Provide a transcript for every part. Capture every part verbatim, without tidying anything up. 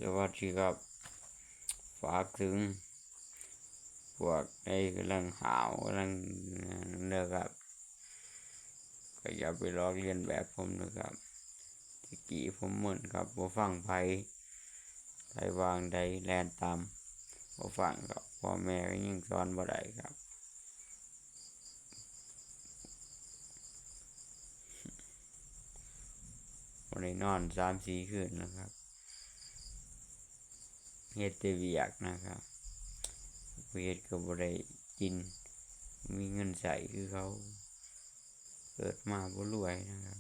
สวัสดีครับ ฝากถึง พวกไอ้กำลังหาวกำลังเลิกครับ ก็อย่าไปลอกเลียนแบบผมนะครับ ตะกี้ผมเหมือนครับบ่ฟังไผ ไผวางใดแล่นตามบ่ฟังครับ พ่อแม่ก็ยังสอนบ่ได้ครับ บ่ได้นอนสามสี่คืนแล้วครับ เฮ็ดแต่เวียกนะครับ บ่เฮ็ดก็บ่ได้กิน มีเงินใช้คือเขา เกิดมาบ่รวยนะครับ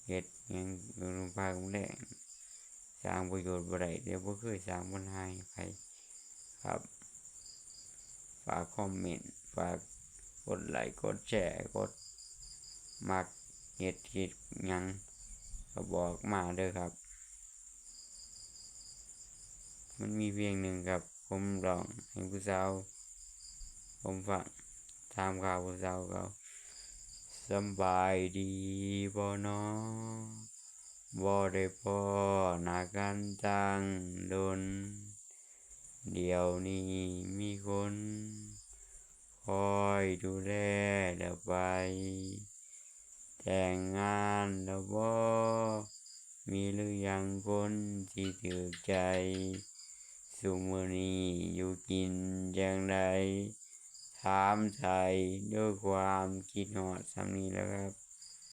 เฮ็ดหยังอยู่ลำพังแลง สร้างประโยชน์บ่ได้ แต่บ่เคยสร้างปัญหาให้ไผครับ ฝากคอมเมนต์ ฝากกดไลค์ กดแชร์ กดมัก เฮ็ด เฮ็ดหยังก็บอกมาเด้อครับ มันมีเพลงหนึ่งครับ ผมร้องให้ผู้สาวผมฟัง ถามข่าวผู้สาวเขา สำบายดีบ่น้อ บ่ได้พ้อหน้ากันตั้งโดน เดี๋ยวนี้มีคน คอยดูแลแล้วไป แต่งงานแล้วบ่ มีหรือยังคนที่ถูกใจ ซุมื้อนี้อยู่กินจั่งใด ถามไถ่ด้วยความคิดฮอด ส่ำนี้แหละครับ